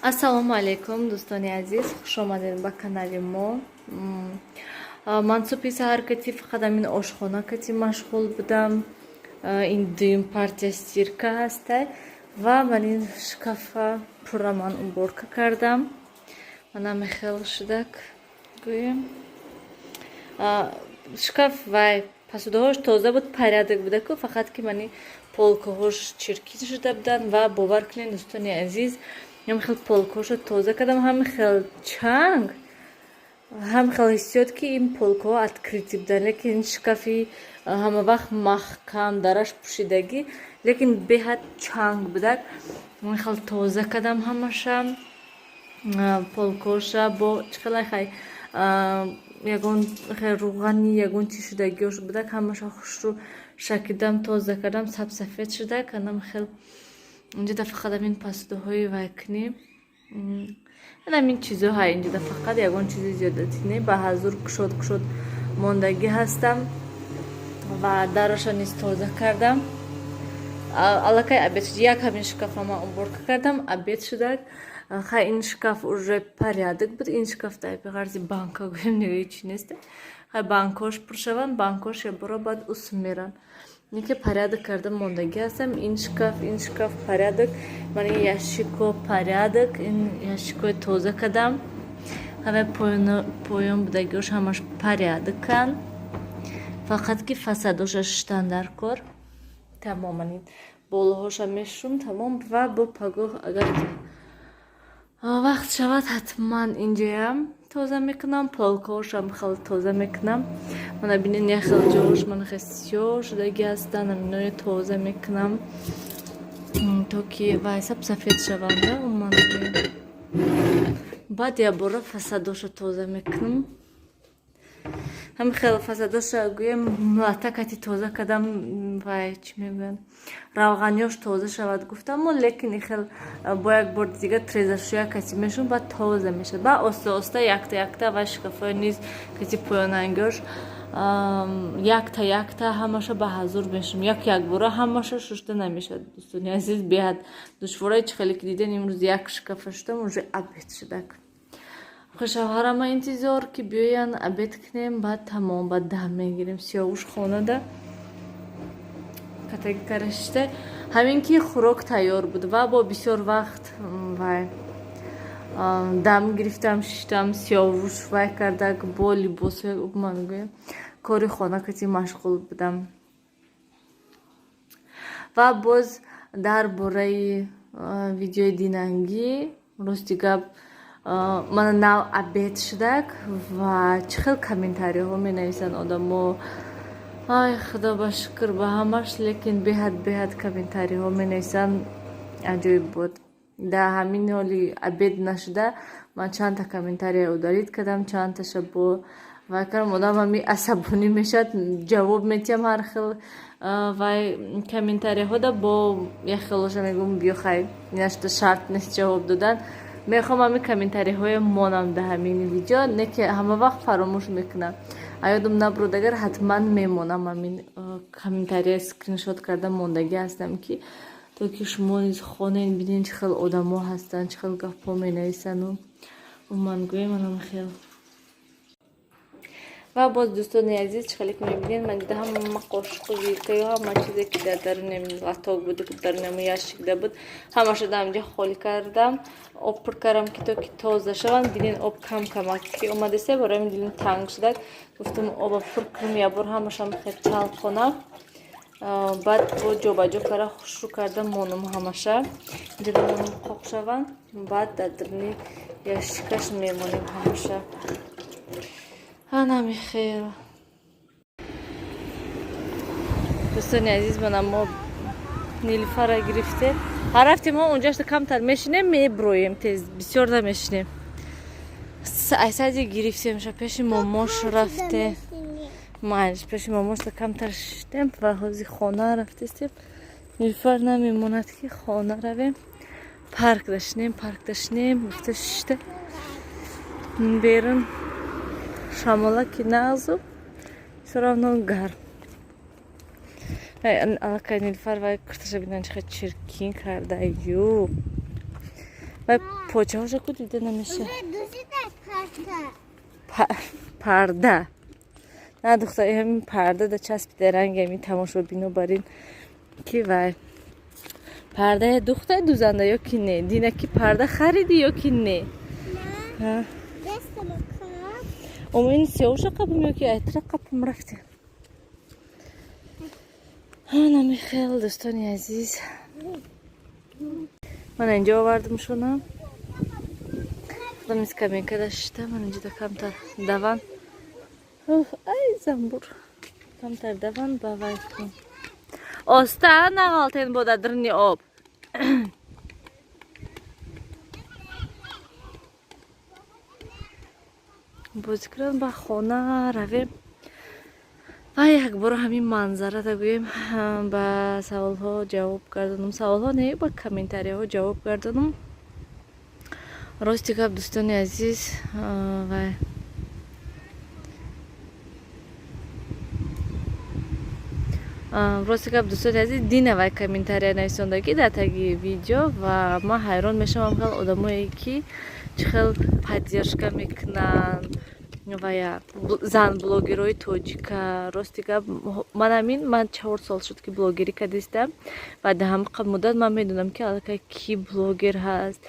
Ассалому алайкум, дӯстони азиз, хушомадед ба канали мо. Ман субҳи саҳар кати фақат ҳамин ошхона кати машғул будам. Ин дуюм партия стирка ҳастай ва ман ин шкафа пурра ман уборка кардам. Манам хел шудак гӯем. Шкаф вай посудаҳош тоза буд, порядок будаку, фақат ки мани полкаҳош чиркин шуда буданд. Ва бовар кунед, дӯстони азиз, ҳам хел полкаҳошо тоза кардам, ҳам хел чанг, ҳам хел ҳиссиёт, ки ин полкаҳо открытый буданд, лекин ин шкафи ҳама вақт маҳкам, дараш пӯшидагӣ, лекин беҳад чанг будак. Ҳам хел тоза кардам ҳамаша, полкаҳоша бо чӣ хелай хай ягон руғани, ягон чиз шудагиҳош будак, ҳамаша хушрӯ шакидам, тоза кардам, сабсафед шудак. Анам хел инҷода фақат ҳамин посудаҳои вайкунӣ, ҳамин чизо ҳай инҷода, фақат ягон чизи зиёдатӣ не, ба ҳазур кушод кушод мондагӣ ҳастам. Ва дараша низ тоза кардам. Аллакай обед шуд, як ҳамин шкафа ман уборка кардам, обед шудак. Хай, ин шкаф уже порядок буд. Ин шкаф дар ғарзи банка гӯем, нигоҳи чӣ нест. Хай, банкош пур шаванд, банкош ябора баъд усм меранд. Ки порядок карда мондагӣ ҳастам. Ин шкаф, ин шкаф порядок, ман ин ящико порядок, ин ящикои тоза кардам. Ҳамаи поён будагиҳош ҳамаш порядоканд, фақат ки фасадоша шуштан дар кор. Тамоман ин болоҳоша мешум, тамом. Ва бо пагоҳ, агар вақт шавад, ҳатман инҷоям тоза мекунам, полкаҳошам хеле тоза мекунам. Мана бинед, як хел ҷоҳош мана хел сиёҳ шудагӣ ҳастанд, ҳаминое тоза мекунам, то ки вай сабсафед шаванда умуман. Баъд якбора фасадоша тоза мекунам. Ҳами хел фасадоша гӯем, латакати тоза кардам, вай чӣ мегӯянд, равғаниёш тоза шавад гуфтаму, лекин хел бо як бор дига трезашӯя кати мешум, баъд тоза мешавад. Баъд оста оста якта якта вай шкафҳои низ кати поёнангиёш якта якта ҳамаша ба ҳазур мешум. Як якбора ҳамаша шушта намешавад, дӯстони азиз, беҳад душворае. Чӣ хеле ки диден, имрӯз як шкафа шуштам, уже обед шудак. Шавҳарама интизор, ки биёянд, обед кунем, баъд тамом, баъд дам мегирем. Сиёвуш хонада катаги карашта, ҳамин ки хӯрок тайёр буд ва бо бисёр вақт вай дам гирифтам, шиштам, сиёвуш вай кардак, бо либосҳои ман гӯям, кори хона кати машғул будам. Ва боз дар бораи видеои динангӣ, рости гап, мана нав обед шудак ва чӣ хел комментариҳо менависанд одамо. Ай, худо ба шукр ба ҳамаш, лекин беҳад беҳад комментариҳо менависанд, аҷоиб буд. Дар ҳамин ҳоли обед нашуда ман чандта комментария удалить кардам, чандташа бо вай кардам. Одам ҳами асабонӣ мешавад, ҷавоб метиҳам ҳар хел вай комментариҳода, бо як хелоша мегӯм: «Биё, хай, инашта шарт нест ҷавоб додан». Мехоҳам ҳамин комментариҳоя монам дар ҳамин видео, не ки ҳама вақт фаромӯш мекунам. Аёдам набуд, агар ҳатман мемонам, ҳамин комментария скриншот карда мондагӣ ҳастам, ки то ки шумо низ хонед, бинед, чӣ хел одамо ҳастанд, чӣ хел гапҳо менависанду умуман гӯем, манам хел. Ва боз, дӯстони азиз, чӣ хеле ки мебинед, ман дида ҳама қошиқу вилкаю ҳама чизе, ки дар даруни латок буд, даруни ящикда буд, ҳамаша дар ҳаминҷа холӣ кардам. Об пур кардам, ки то ки тоза шаванд. Дидин, об кам камак ки омадасе, барои ҳамин дилим танг шудак. Гуфтам, оба пур кунам, якбор ҳамашам хел чалқонам, баъд бо ҷобаҷо карда, хушрӯ карда монам. Ҳамаша инҷа монам, қоқ шаванд, баъд дар даруни ящикаш мемонем ҳамаша. Анами хел, дӯстони азиз, мана мо Нилуфара гирифтем, ҳар рафтем, мо унҷашта камтар мешинем, меброем тез, бисёр намешинем. Айсади гирифтемша, пеши момош рафте, майлиш, пеши момошта камтар шиштем ва ҳози хона рафтестем. Нилуфар намемонад, ки хона равем, парк дашинем, парк дашинем гуфта шишта. Берун шамола ки нағзу, всё равно гарм. Аллакай Нилуфар вай курташа бинан, чӣ хел чиркин карда. Ю Вай почаҳоша ку дида намеша. Парда. На, духтар, ҳамин парда да часпида, ранги ҳамин тамошобино барин ки вай пардае духта дузанда ё ки не? Дина, ки парда хариди ё ки не? Омо, ин сиёҳуша қапам ё ки айтра қапам? Рафтем. Намихел, дӯстони азиз, ман инҷо овардамшона. Худам скамейкада шиштам. Ман инҷода камтар даван. Ай, замбур, камтар даван ба вай кун. Оста нағалтен бода дрни об. Бозӣ кунам, ба хона равем ва якбора ҳамин манзарада гӯем, ба саволҳо ҷавоб гардонам. Саволҳо не, ба комментарияҳо ҷавоб гардонам. Рости гап, дӯстони азиз, вай рости гап, дӯстони азиз, дина вай комментария нависондагӣ дар таги видео ва ман ҳайрон мешавам, хел одамое ки чӣ хел поддержка мекунанд вая зан блогерҳои тоҷика. Рости гап, ман ҳамин ман 4 сол шуд, ки блогерӣ кардистам ва дар ҳамин муддат ман медонам, ки аллакай ки блогер ҳаст,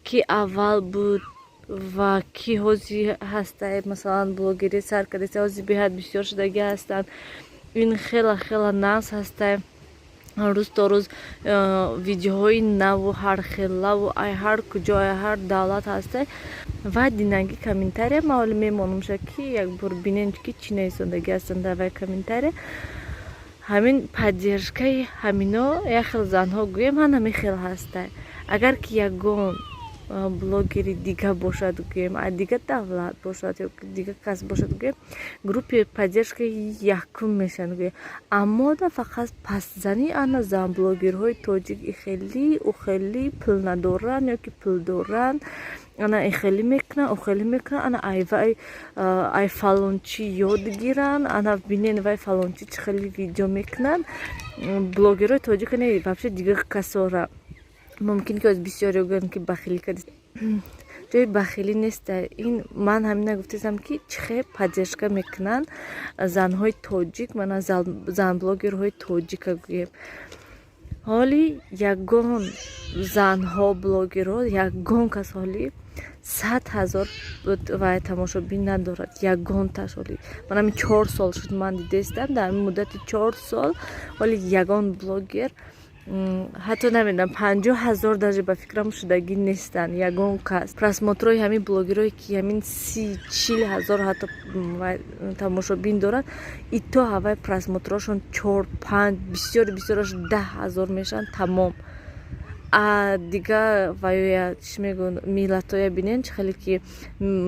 ки аввал буд ва ки ҳозир ҳастай. Масалан, блогерӣ сар кардиста, ҳозир беҳад бисёр шудагӣ ҳастанд. Ин хела хела нағз ҳастай. Рӯз то рӯз видеоҳои наву ҳархелаву ай ҳар куҷо, ай ҳар давлат ҳастай. Ва динаги комментария ман ҳоли мемонамша, ки якбор бинем, ки чӣ нависондагӣ ҳастанд дар вай комментария. Ҳамин поддержкаи ҳамино як хел занҳо гӯем, ҳамин хел ҳастай. Агар ки ягон блогери дига бошад, гӯем, а дига давлат бошад ё дига кас бошад, гӯем, группи поддержкаи якум мешаванд, гӯем. Аммо да фақат пастзанӣ, ана зан блогерҳои тоҷик ихелӣ ухелӣ, пул надоранд ё ки пул доранд, ана ихелӣ мекунанд, ухелӣ мекунанд, ана ай вай, ай фалончӣ ёд гиранд, ана бинен, вай фалончӣ чӣ хеле видео мекунанд. Блогерҳои тоҷика не, вообще дигар касора мумкин ки бисёре гӯянд, ки бахилӣ карди. Ҷои бахилӣ неста ин. Ман ҳамина гуфтастам, ки чӣ хел поддержка мекунанд занҳои тоҷик, мана занблогерҳои тоҷика гӯем. Ҳоли ягон занҳо блогерҳо, ягон кас ҳоли 100 000 вай тамошобин надорад, ягонташ. Ҳоли ман ҳамин 4 сол шуд, ман дидестам. Дар ҳамин муддати 4 сол ҳоли ягон блогер ҳатто намедонам, 50 000 даже ба фикрам шудагӣ нестанд ягон кас. Просмотрҳои ҳамин блогерое ки ҳамин 30-40 ҳазор ҳатто тамошобин доранд, ито ҳавай просмотрҳошон чор, панҷ, бисёри бисёраш 10 000 мешаванд, тамом. А дига ваёя чӣ мегӯянд, миллатҳоя бинен, чӣ хеле ки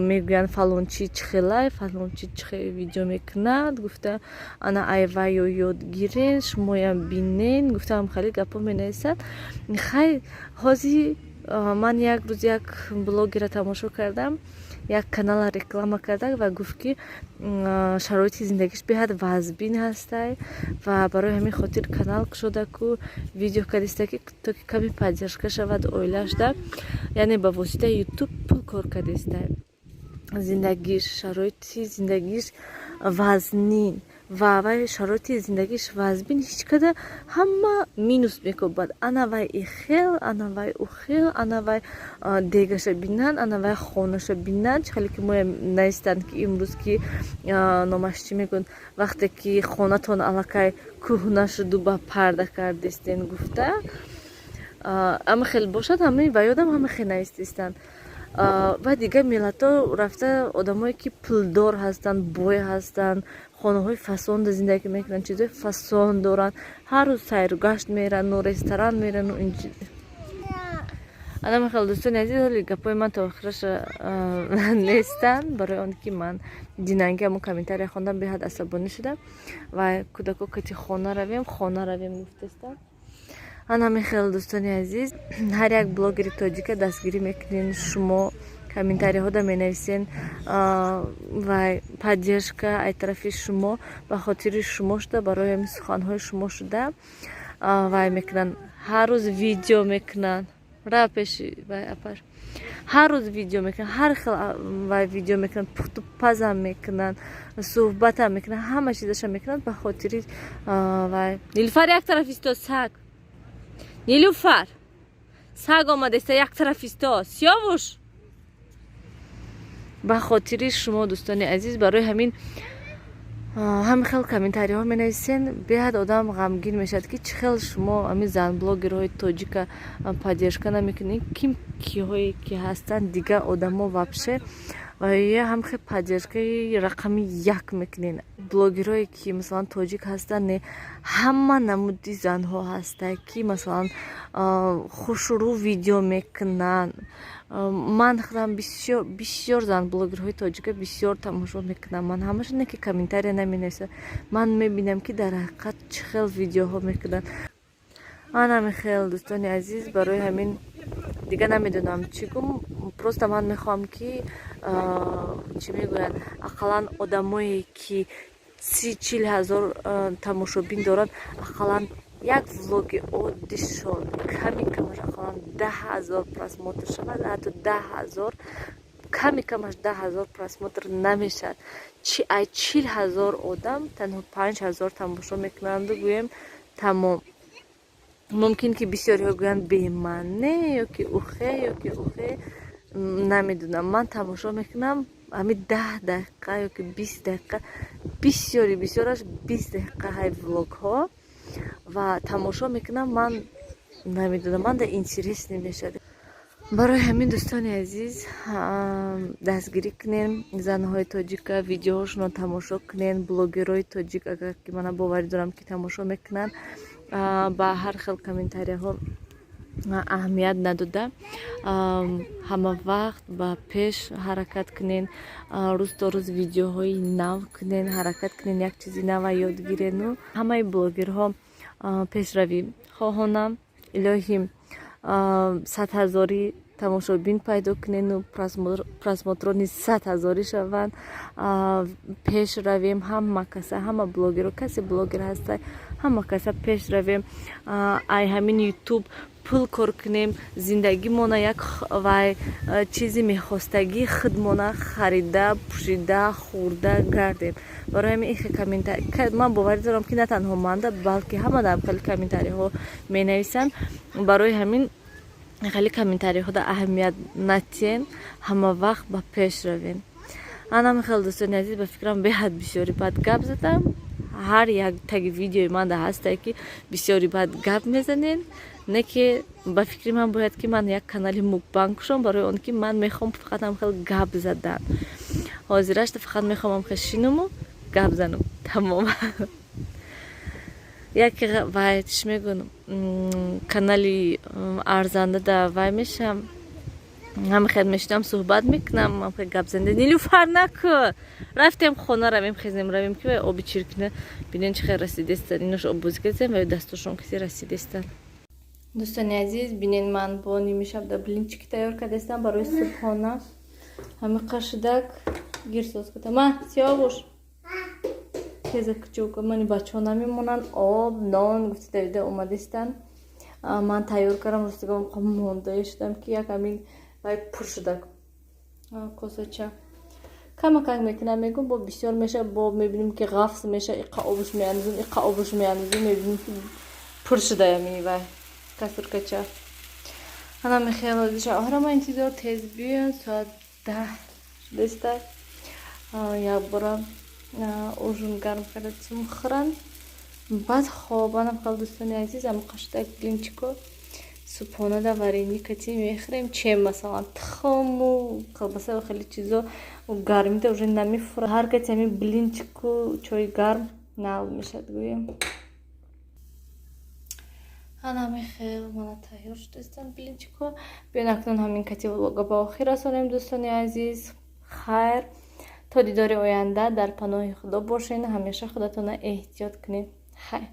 мегӯянд, фалончи чӣ хелай, фалончи чӣ хел видео мекунад гуфта, ана ай вайё ёд гирен, шумоям бинен гуфтаам, хеле гапҳо менависанд. Хай, ҳозир ман як рӯз як блогера тамошо кардам, як канала реклама карда ва гуфт, ки шароити зиндагиш беҳад вазбин ҳастай ва барои ҳамин хотир канал кушода ку видео кардиста, ки то ки каме поддержка шавад оилаашда. Яъне ба воситаи Ютуб пул кор кардиста. Зиндагиш, шароити зиндагиш вазнин ва вай шароити зиндагиш вазбин, ҳеҷ када ҳама минус мекобад. Ана вай ихел, ана вай ухел, ана вай дегаша бинанд, ана вай хонаша бинанд. Чӣ хеле ки моя навистанд, ки имрӯз ки номаш чӣ мегӯянд, вақте ки хонатон аллакай кӯҳна шуду ба парда кардистен гуфта, ама хел бошад, ҳамаи ба ёдам ҳама хел навистистанд. Ва дигар миллатҳо рафта, одамое ки пулдор ҳастанд, бой ҳастанд, хонаҳои фасонда зиндагӣ мекунанд, чизҳои фасон доранд, ҳар рӯз сайру гашт мерану ресторан мерану. Ана михел, дӯстони азиз, ҳоли гапҳои ман то охираша нестанд, барои он ки ман динанги ҳамон комментария хондам, беҳад асабонӣ шудам. Ва кӯдако кати хона равем, хона равем гуфтестанд. Ана михел, дӯстони азиз, ҳар як блогери тоҷика дастгирӣ мекунен, шумо комментариҳода менависен ва поддержка ай тарафи шумо, ба хотири шумо шуда, барои ҳамин суханҳои шумо шуда вай мекунанд, ҳар рӯз видео мекунанд. Ра пеши вай апаш. Ҳар рӯз видео мекунанд, ҳар хел вай видео мекунанд, пухту пазам мекунанд, суҳбатам мекунанд, ҳама чизаша мекунанд ба хотири вай. Нилуфар, як тараф исто, саг. Нилуфар, саг омадаиста, як тараф исто, Сиёвуш. Ба хотири шумо, дӯстони азиз. Барои ҳамин ҳамин хел комментариҳо менависен, беҳад одам ғамгин мешавад, ки чӣ хел шумо ҳамин занблогерҳои тоҷика поддержка намекунед. Ким киҳое ки ҳастанд, дигар одамо вообще ҳам хел поддержкаи рақами як мекунед. Блогерҳое ки, масалан, тоҷик ҳастанд, не, ҳама намуди занҳо ҳастанд, ки, масалан, хушрӯ видео мекунанд. Ман худам бисёр зан блогерҳои тоҷика бисёр тамошо мекунам. Ман ҳамаша не ки комментария наменависам, ман мебинам, ки дар ҳақиқат чӣ хел видеоҳо мекунанд. Анами хел, дӯстони азиз. Барои ҳамин дига намедонам чӣ гум. Просто ман мехоҳам, ки, чӣ мегӯянд, ақаллан одамое ки 30-40 ҳазор тамошобин доранд, ақаллан як влоги оддишон ками камаш ақаллан 10 000 просмотр шавад. Ҳатто 10 000, ками камаш 10 000 просмотр намешавад. Чи ай 40 000 одам танҳо 5000 тамошо мекунанду, гӯем, тамом. Мумкин ки бисёриҳо гӯянд, бемаъне ё ки ухе, ё ки ухе, намедонам. Ман тамошо мекунам ҳамин 10 дақиқа ё ки 20 дақиқа, бисёри бисёраш 20 дақиқа ҳай влогҳо ва тамошо мекунам. Ман намедонам, ман да интересный мешавад. Барои ҳамин, дӯстони азиз, дастгирӣ кунем занҳои тоҷика, видеоҳошонро тамошо кунем. Блогерҳои тоҷик, агар ки мана боварӣ дорам, ки тамошо мекунанд, ба ҳар хел комментарияҳо аҳамият надода, ҳама вақт ба пеш ҳаракат кунен, рӯз то рӯз видеоҳои нав кунен, ҳаракат кунен, як чизи нава ёд гирену. Ҳамаи блогерҳо пешравӣ хоҳонам. Илоҳӣ, 100 ҳазорӣ тамошобин пайдо кунену просмотрони 100 ҳазорӣ шаванд. Пеш равем ҳама каса, ҳама блогеро, касе блогер ҳаста, ҳама каса пеш равем. Ай ҳамин Ютуб пул кор кунем, зиндагимона як вай чизи мехостагии худмона харида, пӯшида, хӯрда гардем. Барои ҳамин ихе комментари, ман боварӣ дорам, ки на танҳо манда, балки ҳама дар хеле комментариҳо менависанд. Барои ҳамин хеле комментариҳода аҳамият натиҳен, ҳама вақт ба пеш равем. Анам хел, дӯстони азиз. Ба фикрам, беҳад бисёри бад гап задам. Ҳар як таги видеои манда ҳастае, ки бисёри бад гап мезанен. Не ки ба фикри ман бояд, ки ман як канали мукбанг кушом, барои он ки ман мехоҳам фақат ҳам хел гап задан. Ҳозирашта фақат мехоҳам хел шинуму гап занам, тамом. Яке вай, чӣ мегӯн, канали арзанда да вай мешам, ҳама хел мешинам, суҳбат мекунам, хел гап занда. Нилуфар, наку, рафтем хона, равем, хезем, равем, ки вай оби чиркина бинен, чӣ хел расидестан. Инош оббозӣ кардем, вай дастошон каси расидестан. Дӯстони азиз, бинен, ман бо ними шаб да блинчики тайёр кардастам барои субҳона. Ҳами қашидак гирсоз кардам. Ма, Сиёвуш, хеза кучука. Мани бачаҳо намемонанд, об, нон гуфти давида омадистанд. Ман тайёр кардам. Ростига, мондае шудам, ки як ҳамин вай пур шуда косача. Камакак мекунам, мегум, бо бисёр меша, бо мебинем, ки ғафс меша. Иқа обуш меандозем, иқа обуш меандозем, мебинем, ки пур шудаям ини вай касуркача. Ана мехел, шавҳарама интизор, тез биёяд. Соат 10 шудааста. Якбора ужин гарм карда хӯранд, баъд хобанам. Хел, дӯстони азиз, ама қаштак блинчико субҳона да варенье кати мехӯрем. Чем, масалан, тухму колбаса ва хеле чизо гармида уже намефурад. Ҳар каси ҳамин блинчику чои гарм нав мешад, гӯем. Ана мехел, мана тайёр шудастанд блинчико. Биён, акнун ҳамин кати влога ба охир расонем, дӯстони азиз. Хайр, то дидори оянда, дар паноҳи Худо бошед, ҳамеша худатонро эҳтиёт кунед. Хайр.